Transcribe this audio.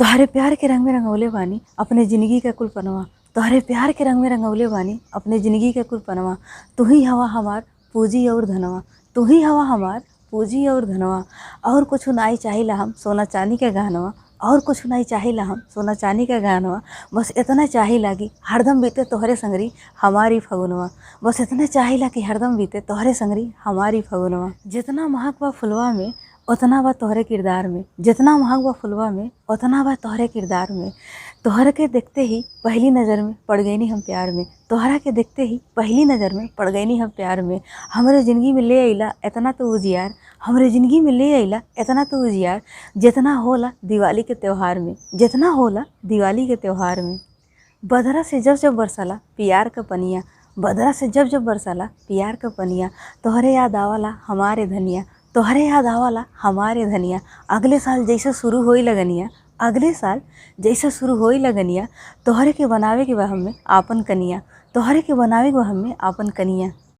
तोहरे प्यार के रंग में रंगवले बानी अपने जिंदगी के कुल पनवा। तोहरे प्यार के रंग में रंगवले बानी अपने जिंदगी के कुल पनवा। तू ही हवा हमार पूंजी और धनवा, तू ही हवा हमार पूंजी और धनवा। और कुछ नाई चाहिला हम सोना चांदी के गहनवा, और कुछ नहीं चाहिला हम सोना चांदी के गहनवा। बस इतना चाहिला कि हरदम बीते तोहरे संगरी हमारी फगुनवा। बस इतना चाहिला कि हरदम बीते तोहरे संगरी हमारी फगुनवा। जितना महक बा फुलवा में उतना बा तोहरे किरदार में, जितना महक बा फुलवा में उतना बा तोहरे किरदार में। तोहरे के देखते ही पहली नज़र में पड़ गईनी हम प्यार में, तोहरा के देखते ही पहली नज़र में पड़ गईनी हम प्यार में। हमरे ज़िंदगी में ले अइला इतना तो उजियार, हमरे ज़िंदगी में ले अइला इतना तो उजियार, जितना होला दिवाली के त्यौहार में, जितना होला दिवाली के त्यौहार में। बदरा से जब जब बरसाला प्यार का पनिया, बदरा से जब जब बरसाला प्यार का पनिया। तोहरे याद आवाला हमारे धनिया, तोहरे याद आवाला हमारे धनिया। अगले साल जैसे शुरू होई लगनिया, अगले साल जैसे शुरू होई लगनिया। तोहरे के बनावे के बा हमें आपन कनिया, तोहरे के बनावे के बा हमें आपन कनिया।